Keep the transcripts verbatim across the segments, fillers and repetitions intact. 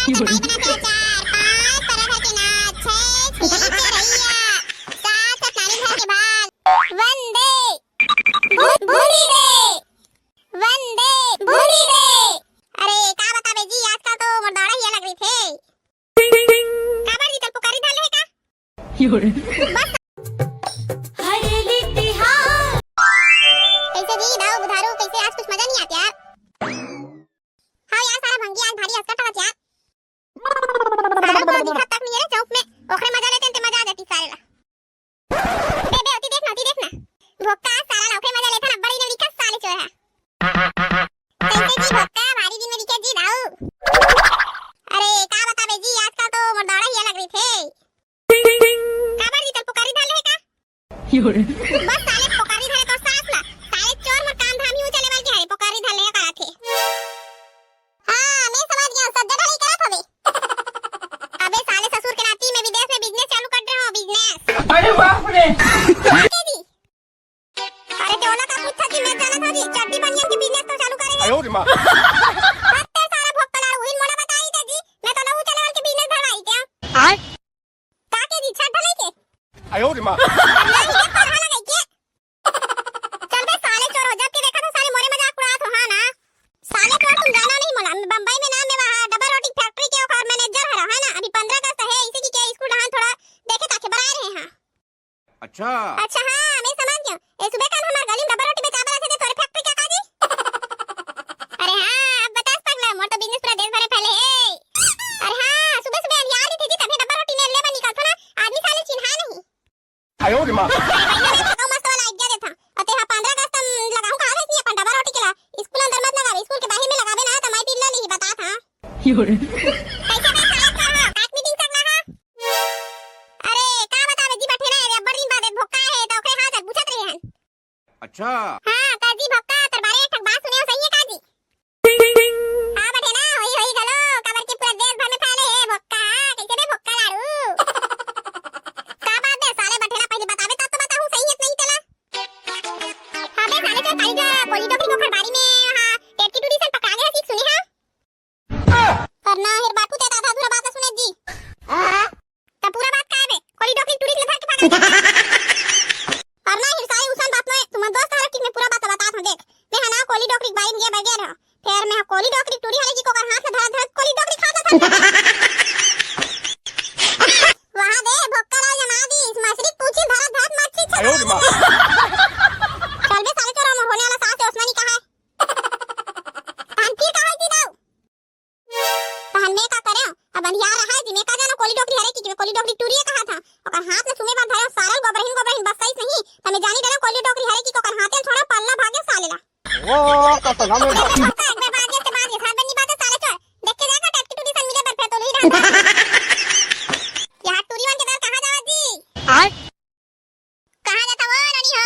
कढ़ाई बनाथे अचार, पाँच तरह के नाच, छह छींचे रैया, सात सतनारी भर के भात। वंदे भू-, भूरी दे, वंदे भूरी दे। अरे का बताबे जी, आजकल तो मोर दौड़ा हिया लग रही थे। काबर जी, तल पुकारी धर ले का? बस। हरेली तिहार। कैसे जी दाऊ बुधारू, कैसे? आज कुछ मजा नहीं आता यार। हाँ यार, सारा भंगी आज भारी हंसका टकत यार। सारा को दिखत तक नहीं है रे चौक में, ओखरे मजा लेते ते मजा आ जाती सारे ला। बे, बे, ओती देख ना, ओती देख ना। भोक्का सारा ला ओखरे मजा लेता ना, बड़ी ने दिखा साले चोर है। कैसे जी भोक्का, भारी दिन में दिखे जी दाऊ। अरे, का बताबे जी, आजकल तो मोर दौड़ा हिया लग रही थे। काबर जी, तल पुकारी धर ले का? बस साले पुकारी धरे तो सास ला। साले चोर मोर काम धाम ही चले वाल के हरे, पुकारी धर ले करा थे। हाँ, मैं समझ गया, सज्जा ढलाई करत हवे। अबे साले ससुर के नाती मैं विदेश में business चालू कर रहा हूँ, business। अरे बाप रे। ठीक है जी। अरे, ते ओला का पूछा जी, मैं जानत हूँ जी, चड्डी बनियान के business तो चालू करे है। आयो रे माँ। बत्ते सारा भोक्कला, उहिन मोला बताई दे जी, मैं तो लहू चले वाल के business धरवाई क्या? आय? का के जी, छठ ढलाई के? आयो रे माँ। नहीं, ये पढ़ा लगा के। चल बे साले चोर हो, जब के देखा था साले मोरे मजाक उड़ात हो, हाँ ना? साले चोर, तुम जाना नहीं मोला, बम्बई में ना मैं वहाँ डबल रोटी factory के ओकर manager हरा, है ना? अभी पंद्रह अगस्त है, इसी की क्या स्कूल डहान थोड़ा देखे ताके बराए रहे हैं। अच्छा। अच्छा, हाँ, मैं समझ गया। ए, सुबह कल हमार गली में डब्बा रोटी बेचाबे रहिथे, तोरे factory का काजी? अरे हाँ, अब बतास पगला, मोर तो business पूरा देश भर में फैले हे। अरे हाँ, सुबह सुबह अंधियार दिखे जी, तभे डब्बा रोटी ने ले बा निकलथो ना, आदमी साले चिन्हाय नहीं। आयो रे माँ। अरे भैया, मैं तो मस्त वाला idea देथा। अते हाँ, पंद्रह अगस्त हम लगाहूँ कहा वैसे अपन डब्बा रोटी के ला। स्कूल अंदर मत लगावे, स्कूल के बाहर में लगावे ना, तो माई पिल्ला नहीं बता था। कैसे बे साले का हा? काट meeting तक ना हा? अरे, का बतावे जी, बैठे रहे, अब्बड़ दिन बाद एक भोक्का है, तो ओकरे हाथ पूछत रहे हैं। अच्छा। हाँ, का जी भोक्का, तोर बारे एक ठक बात सुने हो, सही है का जी? हाँ, बैठे ना, होई, होई घलो, काबर के पूरा देश भर में फैले है भोक्का, कैसे बे भोक्का लाड़ू? का बात बे, साले बैठे ना, पहले बतावे तब तो बताहूँ, सही है कि नहीं तेला? हाँ बे, साले चोर, काली जा, कोली डोकरी को घर बारी में, हाँ, टेटकी टूरी सन पकड़ा गया, सीख सुने हाँ? पर ना, हेर बाटू ते आधा अधूरा बात ला सुने जी। त पूरा बात का बे? कोली डोकरी टूरी ले धर के भागा। पर ना, हेर सारे उसन बात में, तुम दोस्त हर की मैं पूरा बात बता था, देख। मैं हना कोली डोकरी बारी में गया बगैर हो। फिर मैं कोली डोकरी टूरी हले की कोकर हाथ में धरा धरा कोली डोकरी खा जाता। वहाँ दे, भोक्का ला जमा दी, इस मछली पूछी धरा धर मच्छी छा। आयो रे माँ। चल बे साले चोर, मोर होने वाला सास है, उसने नहीं कहा है। तहन फिर कहा है कि दाऊ? तहन मैं का करें? अब अंधियार रहा है जी, मैं का जाना कोली डोकरी हरे की, कि कोली डोकरी टूरिए कहा था। ओकर हाथ में सुमे बार धरे सारल गोबरहिन, गोबरहिन बस सही नहीं। त मैं जानी डरा कोली डोकरी हरे की, ओकर हाथे छोड़ा पल्ला भागे साले ला। ओ, कतना में एक बे बाजे से बाजे, सार बन्नी बाजे साले चोर। देख के जाएगा टटकी टूरी सन मिले बर फेर तो नहीं ढांढा। यहाँ टूरी मन के दर कहाँ जावा जी? आय? कहाँ जाता वो नोनी हो?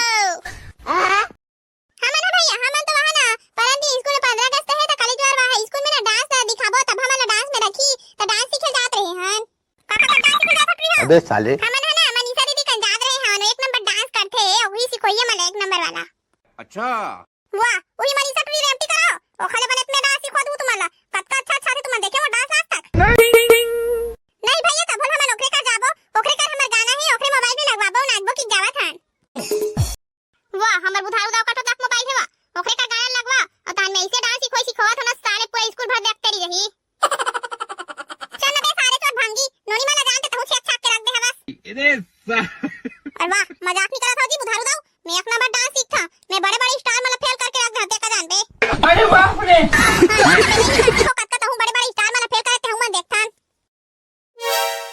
हमन ह भैया, हमन तो वहाँ ना, परन दिन स्कूल में पंद्रह अगस्त है, त काली जुआर वहाँ स्कूल में ना dance ला दिखाबो, तब हमन ला dance में रखी, त dance सीखे जात रहे हन। पापा का dance सीखे जात रहे हो? अबे साले। हमन ह ना, मनीषा दीदी कन जात रहे हन, एक नंबर dance करथे, वही सिखोइया मन एक नंबर वाला। अच्छा। वाह, वही मनीषा टूरी रेवती करो, ओखले बने तुम्हें dance सिखो दू तुम्हारा, कतका अच्छा अच्छा से तुमन देखे वो dance आज तक। नहीं भैया, तब हमन ओकरे कर जाबो, ओकरे कर हमर गाना है, ओकरे mobile में लगवाबो, नाचबो की जावत हन। वाह, हमर बुधारू दाव कटो तक mobile हेवा, ओकरे कर गाना लगवा, और तान में ऐसे dance सिखोई सिखोवत हो ना, साले पूरा स्कूल भर देख तेरी रही। चल ना बे साले चोर भंगी, नोनी माला जानते तहु छेक छाक के रख दे हवस। अरे सा- अरे वाह, मजाक नहीं करत हो जी बुधारू दाव, मैं एक नंबर dance सीखता, मैं बड़े बड़े star मतलब fail करके रख दे, देखा जान बे। अरे बाप रे। हाँ, कतका तहु बड़े बड़े star मतलब fail करते हूँ मन देखथन।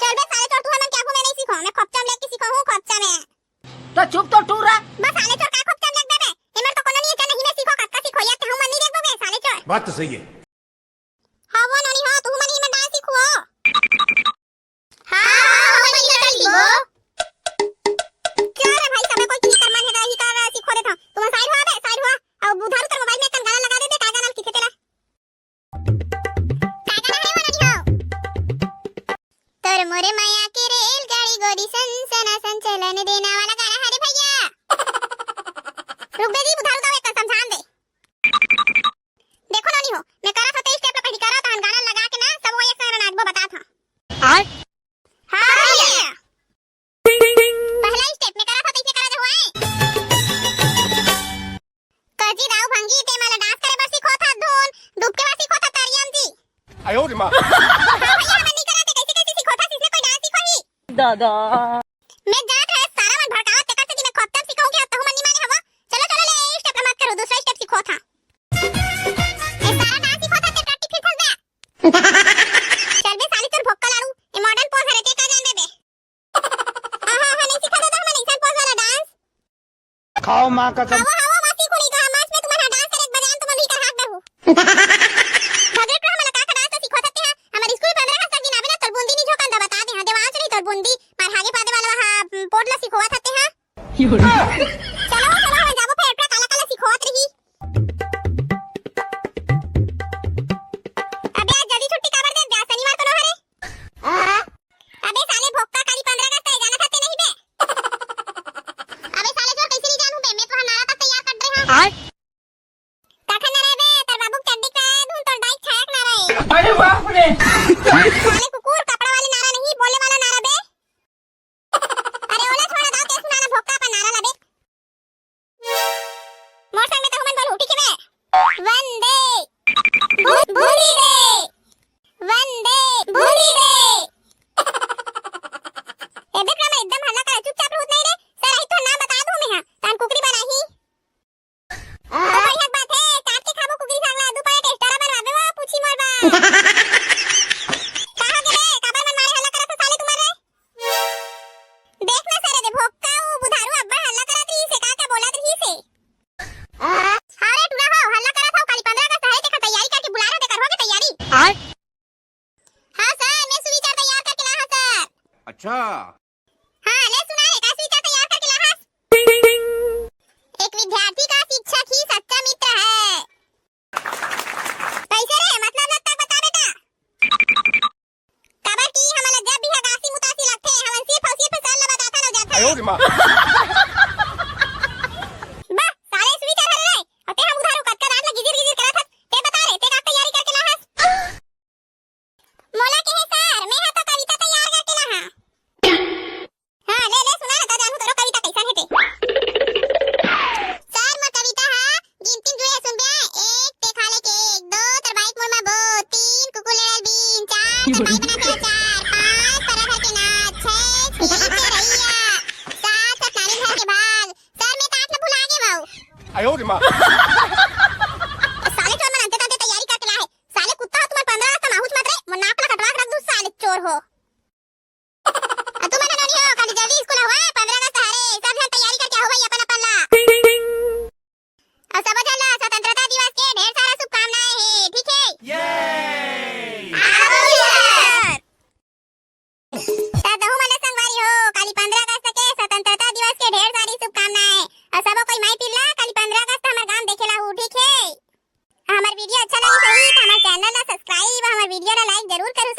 चल बे साले चोर, तू हमन क्या हूँ, मैं नहीं सीखो, मैं खोपचा में लेके सीखो हूँ, खोपचा में। तो चुप तो टूरा। बस साले चोर का खोपचा में लेके बे, एमर तो कोनो नहीं है, चल नहीं मैं सीखो, कतका सीखो, ये ते हूँ मन नहीं देखबो बे साले चोर। बात तो सही है। हाँ वो नोनी हो, तू मन ही में dance सीखो। हाँ, हाँ, हाँ, मैं ये कर ली वो। क्या रे भाई, सब कोई की कर मन है, ही कर सीखो देता। तुम side हो बे, side हो। अब बुधारू तर mobile में एक गाना लगा दे, दे, का गाना लिखे तेरा? का गाना है वो नोनी हो? तोर मोरे माया के रेलगाड़ी गोरी सन सना सन चलन देना वाला गाना है रे भैया। रुक बे जी, बुधारू दाव एक समझान दे। देखो नोनी हो, मैं भैया, हमन नहीं करत हे, कैसे, कैसे सिखोथा, सिखने कोई डांस सिखोही? दादा। मैं जात हे, सारा मन भड़कावत, तेकर सेती मैं खोपटम सिखाऊं कि तहु मन नहीं माने हवो। चलो, चलो, ले, ए step ला मत करो, दूसरा step सिखोथा। ए सारा डांस सिखोथा, ते टट्टी फिर फंस गया। चल बे साली, तोर भोक्का लाड़ू, ए modern pose हरे, ते का जान बे। आहा, आहा, नहीं सिखा देता हमन ऐसा pose वाला डांस। खाओ माँ कसम। हवा, हवा, मस्ती खुली तो हम आज में तुम्हारा डांस करे बजान तुम भी कर हाथ दहू। भगत रहा मला का डांस सिखोत हते हा। हमारे स्कूल पंद्रह अगस्त के दिन आवे ना, तोर बूंदी नहीं झोकन दा बता दे हा। देवांश नहीं, तोर बूंदी मार हागे पादे वाला हा, पोट ला सिखोत हते हा। चलो, चलो, हम जाबो फेर एकरा काला काला सिखोत रही। अबे आज जल्दी छुट्टी काबर दे, आज शनिवार तो न हरे। अबे साले भोक्का, काली पंद्रह अगस्त है, जाना था ते नहीं बे? अबे साले चोर, कैसे नहीं जानू बे? मैं तो नारा तक तैयार कर दे हां। आय? काखन ना रहे बे, तोर बाबू के चड्डी का धुन तोर दाई छाया के ना रहे। अरे बाप रे। साले कुकुर, कपड़ा वाली नारा नहीं, बोलने वाला नारा बे। अरे ओला छोड़ा, दाव ते सुनाना भोक्का अपन नारा ला बे। मोर संग में तो हमन बोलू, ठीक है बे? वंदे भू-, भूरी रे। वंदे भूरी रे। ए देख ना, मैं एकदम हल्ला करे, चुपचाप रहूत नहीं रे। सर आई तो नाम बता दूं मैं, हां, तान कुकरी बनाही। तो बढ़िया बात है, काट के खाबो कुकरी सांग ला, दू पाए टेस्टारा बनवाबे वो पूछी मोर बा। कहां गे रे, काबर मन मारे हल्ला करत हो साले तुम्हारे? देख ना सारे दे भोक्का, वो बुधारू अब्बड़ हल्ला करत रही से, का का बोलत रही से। अरे टूरा हो, हल्ला करत हो, काली पंद्रह अगस्त है, तेकर तैयारी करके बुला रहे, तेकर हो के तैयारी। आय? हां सर, मैं सुविचार तैयार करके ला हां सर। अच्छा। हां, ले सुना रे, का सुविचार तैयार करके ला हां? एक विद्यार्थी का शिक्षक ही सच्चा मित्र है। कैसे रे, मतलब लगता बता बेटा। काबर कि हमन ला जब भी हगासी मुतासी लगथे, हमन सिर्फ अउ सिर्फ सर ला बताथन अउ जाथन। आयो रे माँ। बा, साले सुई चढ़ रे, अउ ते हम उधारू कतका रात ला गिजिर गिजिर करत हस, ते बता रे, ते का तैयारी करके ला हस? मोला के हे सर, मैं हा तो कविता तैयार करके ला हां। हां, ले, ले, सुना ना, त जानहूं तोरो कविता कैसन हे ते। सर, मोर कविता हा गिनती जुड़े सुनबे, एक ते खा ले केक, दो तोर बाइक मोर मा बो, तीन कुकुर ले डाल बीन, चार तोर बाई बना के अचार, पांच परा भर के नाच, छह छींक के रैया, सात सतनारी भर के भाग। सर, मैं त आठ ला भुला गे बाऊ। आयो रे माँ। साले चोर मन अंते तंते तैयारी करके ला हे। साले कुत्ता हो, तुम्हार पंद्रह अगस्त माहूच मत रे, मोर नाक ला कटवा के रख दूं, साले चोर हो। आ, तुमन नोनी हो, खाली जल्दी स्कूल आवा, पंद्रह अगस्त हरे, सब झन तैयारी करके आवा भाई अपन अपन ला। अउ सबो झन ला स्वतंत्रता दिवस के ढेर सारा शुभकामनाएं हे, ठीक हे? आवा सर। त तहू मन ला संगवारी हो, काली पंद्रह अगस्त के स्वतंत्रता दिवस के ढेर सारी शुभकामनाएं। अउ सबो कोई माई पीर ला काली पंद्रह अगस्त हमर गांव देखे ला हू, ठीक हे? हमर video अच्छा लगी सही त हमर channel ला subscribe, हमर video ला like जरूर करू।